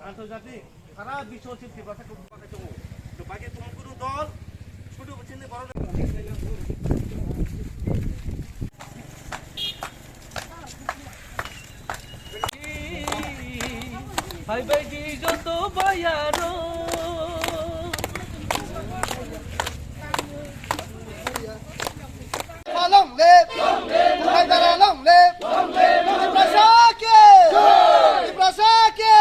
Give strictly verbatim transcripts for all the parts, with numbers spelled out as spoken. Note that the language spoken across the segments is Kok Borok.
আন্তর্জাতিক সারা বিশ্ব হচ্ছে ত্রিপ্রাসা খুব পাঠাই দেবো। তো বাকি কোন কোনো দল ছোট ছেলে বড় Hai bai di joto bayaro. Long live! Long live! Long live! Tiprasa ke! Tiprasa ke!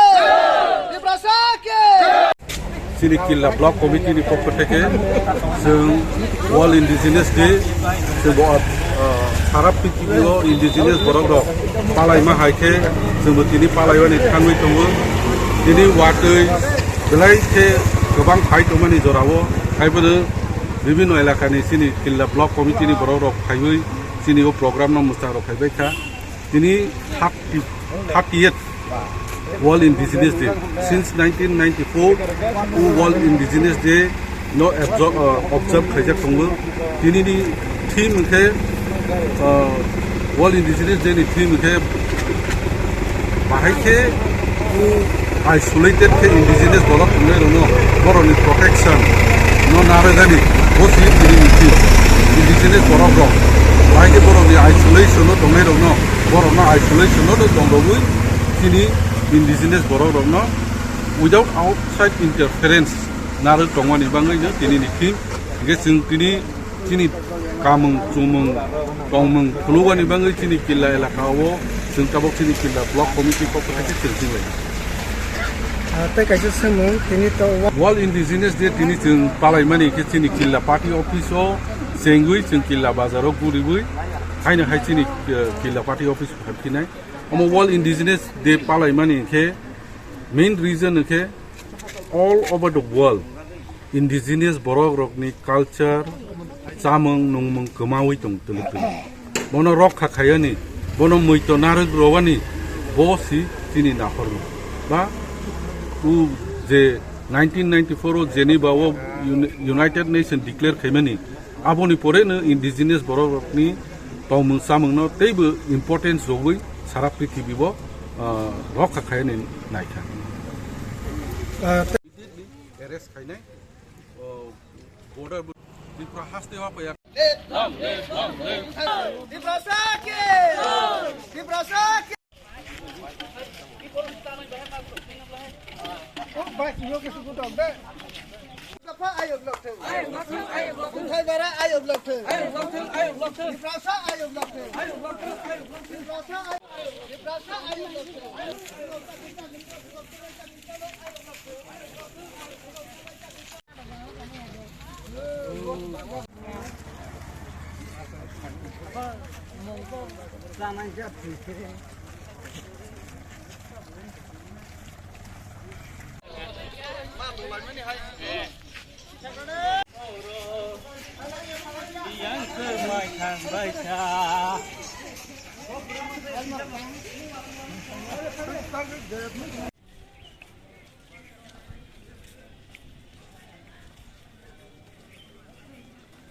Tiprasa ke! Chini Killa Block Committee ni pokho theke chwng World Indigenous Day, chwng bo, ah, sara prithibi o indigenous borok rok palaima hai khe chwngbo tini palaiwani thangwi tongo. Tini watwi belai khe kwbang phai tongmani jorao, haiphano bibhinno elakani chini Killa Block Committee ni borok rok phaiwi chini o program no mwchang rok phaibai kha. Tini thirty, thirtieth World Indigenous Day. Since nineteen ninety-four, o World Indigenous Day no abso-, uh, observe khaijak tongo. Tini ni theme hwnkhe, uh, World Indigenous Day ni theme hwnkhe bahai khe o isolated khe indigenous borok tongnai rokno borokni protection no narwkani bo si tini ni theme. Indigenous borok rok bahai khe borokni isolation no tongnai rokno Borokno isolation o tong rwui chini indigenous borok rokno without outside interference narwk tongmani bagwi no tini ni theme. Hingke chwng tini chini kamung chumung tongmung phulugani bagwi chini Killa elaka o chwng tabok chini Killa Block Committee pokho thai khe chwng tinglai. Ah, tei kaisa swngmung tini to wa- World Indigenous Day tini chwng palaimani khe chini Killa Party Office o chengwi chwng Killa Bazar o guriwi haino hai chini, eh, Killa Party Office phaiphinai. Omo World Indigenous Day palaimani hinkhe main reason hinkhe all over the world indigenous borok rokni culture, chamung nungmung kwmawi tong twlwk twlwk. Bono rokha khayani, bono muito narwk rwani, bo si chini naharmung. Ba u je nineteen ninety-four o Geneva o Uni-, United Nations declare khaimani, Aboni pore no indigenous borok rokni tongmung chamung no teibo importance rwui sara prithibi bo, ah, rokha khainai naikha. Ah, te- Immediately arrest khainai, oh, border bo-, Tripura haste wa paya. Tiprasa ke! Tiprasa ke!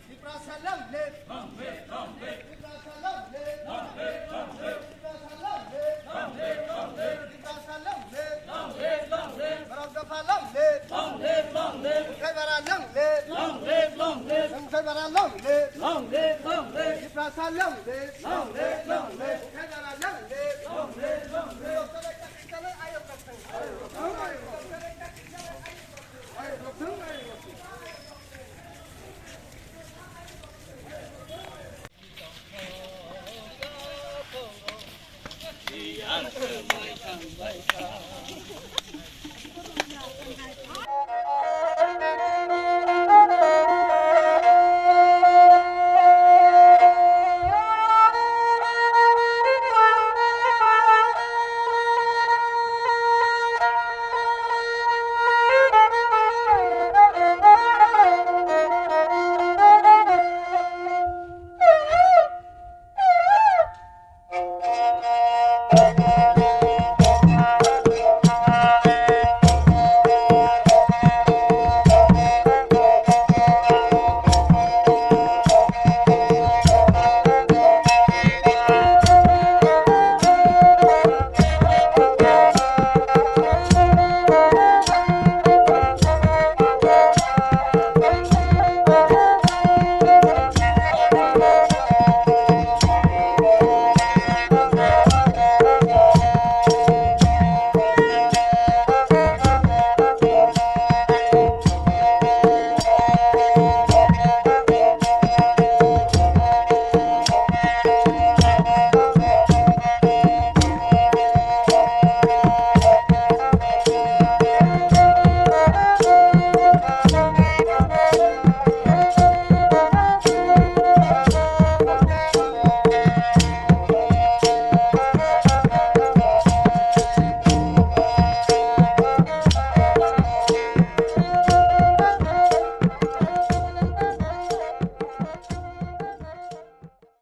Tiprasa long live! Long live, long live! Tiprasa long live! Long live, long live! Tiprasa long live! Long live, long live! Tiprasa long live! Long live, long live! Borok dopha long live! Long live, long live! Khaibarai long live! Long live, long live! Khaibarai long live! Long live, long live! Tiprasa long live! Long live, long live! Khaibarai long live! Long live, long live!